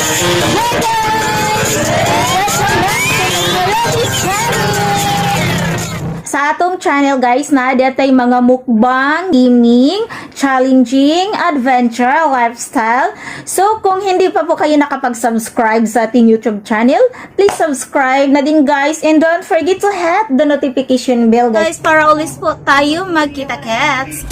Hi guys! Welcome back to my Melody channel! Sa atong channel, guys, na datay mga mukbang, gaming, challenging, adventure, lifestyle. So kung hindi pa po kayo nakapag-subscribe sa ating YouTube channel, please subscribe na din, guys, and don't forget to hit the notification bell, guys, para always po tayo magkita-kits.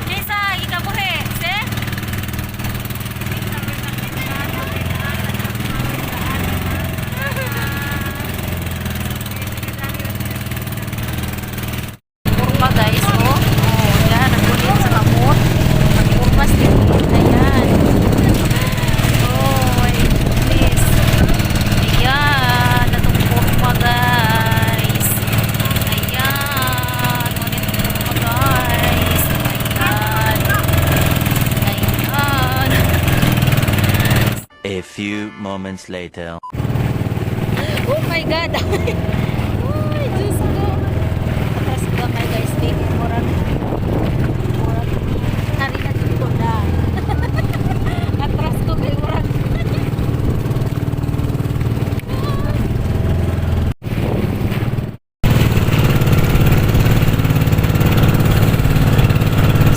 Nisa, ikabuhi, se? Kurma, guys, oh. Oh, yan, nagulin sa kamot. Nagkurmas din. Ayan. Oh, my goodness. Ayan, natong kurma, guys. Ayan, ngunit kurma, guys. Oh my God. Ayan. A few moments later. Oh my God. Ay, Diyos ko. Atras ko my guys. Take murag. Murag. Hari na jud ko na. Atras ko kay murag.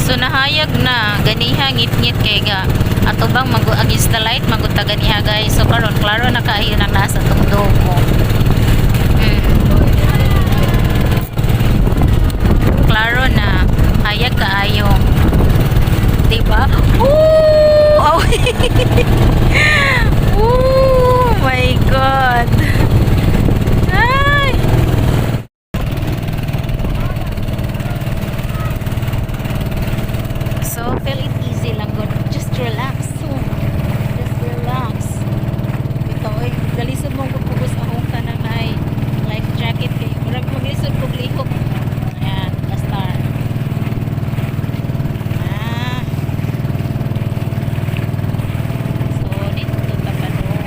So nahayag na ganiha ngit-ngit kay ga ato bang mag against the light magunta ganiha, guys. So karon klaro na kaayo nang nasa tungdog mo. Klaro na hayag kaayo. Diba? Ooh! Oh. Oh my God. Ay! So, feel it easy lang gud. Just relax. So, just relax. Ito, oy, galisod mong pagpugos akong kanang ay life jacket kay murag maglisod kog lihok. Ayan, basta. Ah. So, dito ta padung.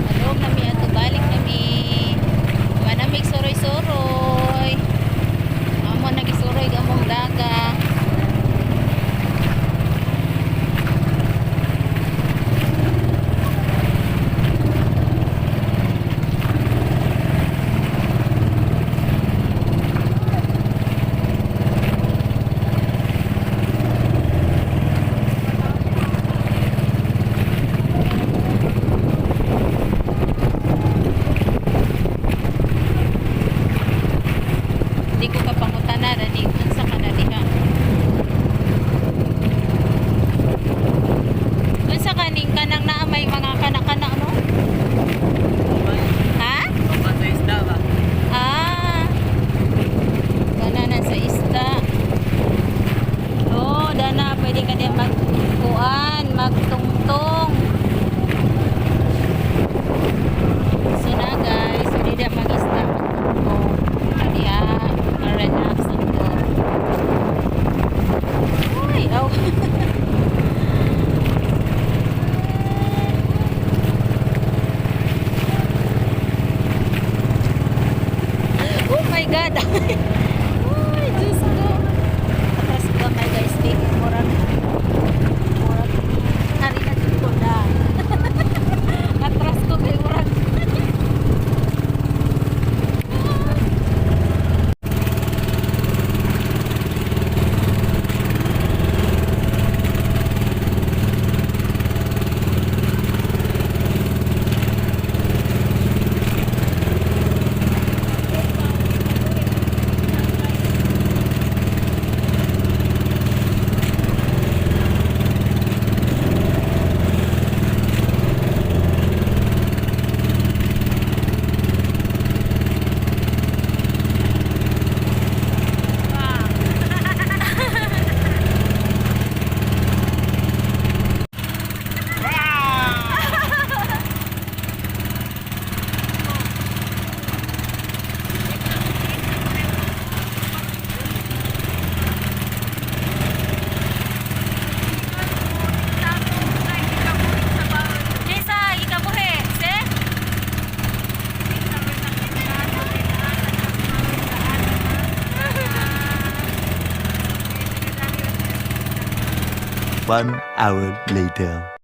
Padung nami ato, balik nami. Manamig suroy-suroy. Amo nagisuroy gamong daga. Hindi ko kapangutana dani unsa ka na diha. Unsa kaning kanang naa may mga kana-kana, no? Ha? Ah. Kana na sa isda. Oh, dana pwede ka din magkuan, magtungtong. So na guys, pwede na mag-isda, magtungtong. Diha, relax ang ko. Uy, aw. Oh my God. Ay, Diyos ko. Atras ko my guys, take murag. Murag. Hari na jud ko na. Atras ko kay murag. 1 hour later.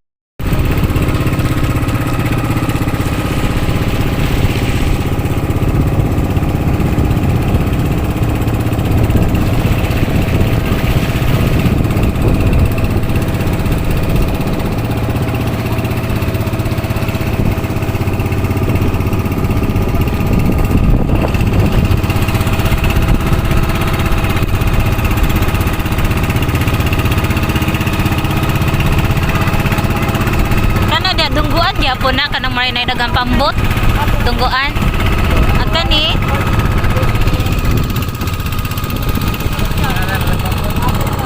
Kana da dungguan gyapon na kanang maray na dagang pambot. Dungguan. At kani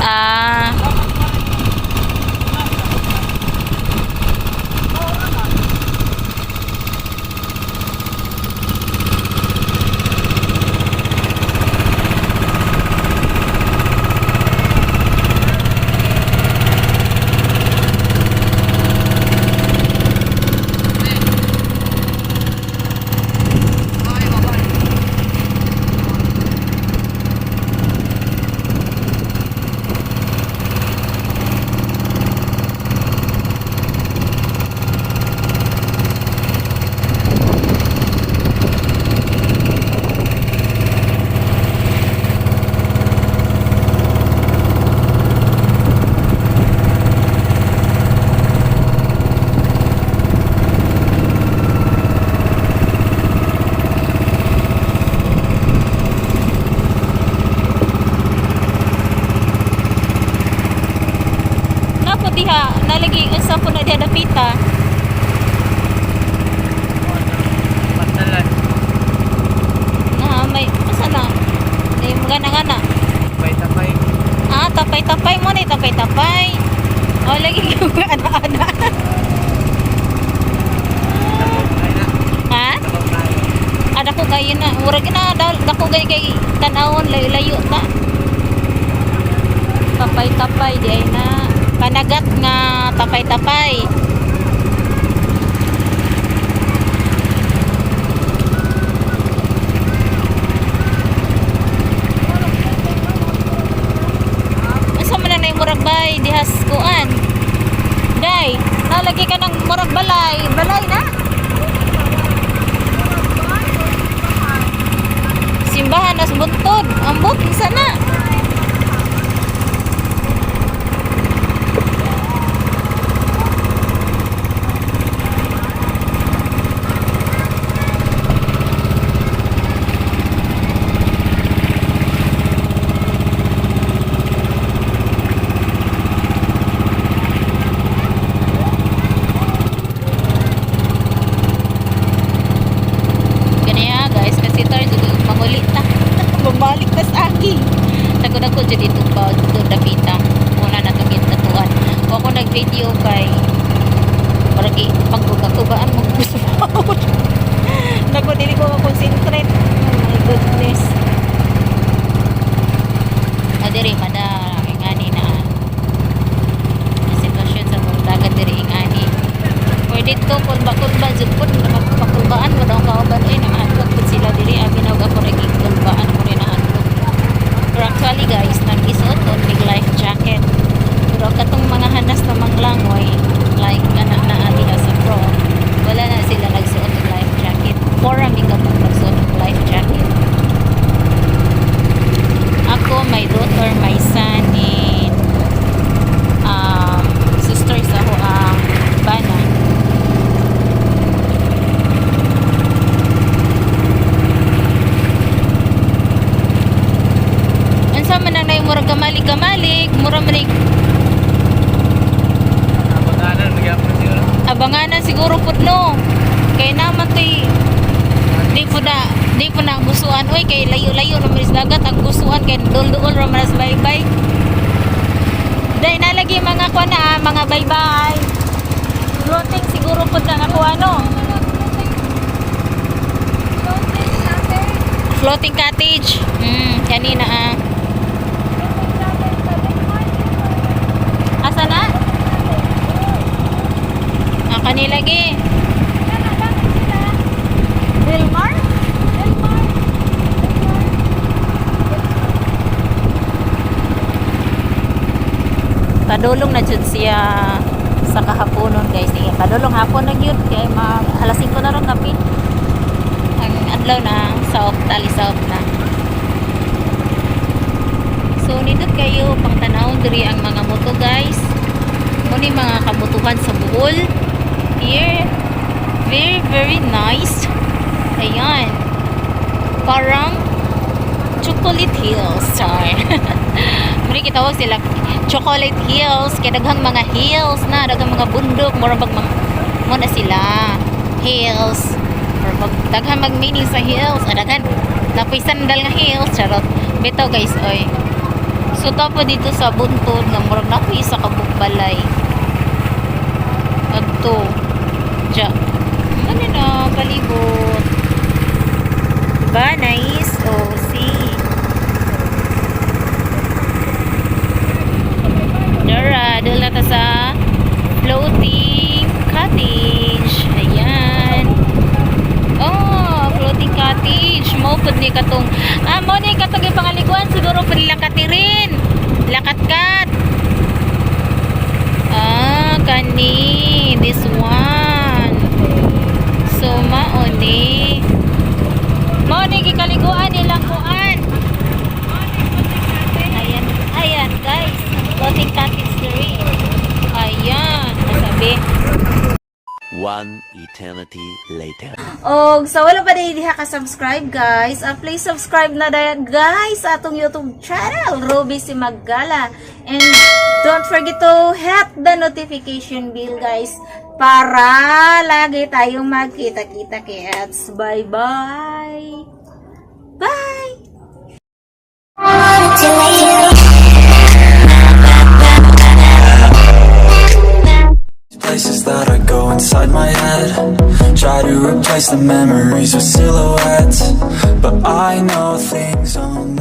Ah. Napo diha, nalagi unsa po na diha dapita. Pantalan. Na may asa na? May mga ngana. Tapay-tapay. Ah, tapay-tapay mo na tapay-tapay. Oh, lagi ana-ana. Ha? Ah, dako kayo na. Murag na dako kayo kay tan-awon layo-layo ta. Tapay-tapay di ay na. Panagat nga tapay-tapay. Asa man na nay murag bay dihas kuan. Day, nalagi ka ng murag balay. Balay na. Simbahan as buntod. Ambot isa na. Kaniya guys, kasi tar jud manguli ta. Bumalik ta sa akin. Dako-dako jud dito pa dito dapita. Una na to gitatuan. O ako nag-video kay parang pagkukakubaan mo gusto. Dako dili ko ma-concentrate. Oh my goodness. Adiri mada ngani na ang sitwasyon sa mong dagat diri ingani. Or dito kulba-kulba jud pud nakapakulbaan mo daw kauban oy nangahadlok pud sila diri abi na og ako ra gikulbaan ko rin nahadlok. Pero actually guys, nag-isuot og big life jacket. Pero katong mga hanas na manglangoy like ana na diha sa pro, wala na sila nagsuot og life jacket. Fora mi ka pong nagsuot og life jacket. Ako, my daughter, my son, and sister sa ako ang bana. Unsa man ang murag kamalig-kamalig, mura man ay Abanganan, magyapon siguro. Abanganan siguro pud no. Kay naman kay di po na ang gusuan oy kay layo-layo naman sa dagat ang gusuan kay dul-duol ra man sa baybay. Dai nalagi mga kuan na ah, mga baybay. Floating siguro pud na ako ano. Floating cottage. Kanina ah. Asa na? Ah, kanila gi. Delmar? Padulong na jud siya sa kahaponon, guys. Sige, padulong hapon na gyud kay mag alas 5 na ron kapit. Ang adlaw na sa off, tali sa off na. So nindot kayo pang tanawon diri ang mga moto, guys. Muni mga kamutuhan sa Bohol. Here, very very nice. Ayan. Parang Chocolate Hills. Char. Muni gitawag sila Chocolate Hills kay daghang mga hills na, daghang mga bundok, mura bag mga mo na sila hills. Or pag daghan mag meaning sa hills, ah, daghan napoy sandal nga hills, charot. Bitaw, guys, oy. So tapo dito sa buntod nga murag napoy isa ka balay. Adto. Ja. Ano na palibot. Diba? Nice. Oh, see. Dara, doon na ta sa floating cottage. Ayan. Oh, floating cottage. Mo pud ni katong mo ni katong ipangaliguan siguro pud nila katirin. Lakat-kat. Ah, kani this one. So mao ni. Mao ni gikaliguan nilang kuan. Ayan, ayan, guys. Floating cottage diri. Ayan, nasabi. One eternity later. Og sa wala pa diha ka subscribe, guys, please subscribe na dayon, guys, sa atong YouTube channel, Ruby Cimagala. And don't forget to hit the notification bell, guys, para lagi tayong magkita-kita kits. Bye-bye! Bye! To you. Places that I go inside my head. Try to replace the memories with silhouettes. But I know things only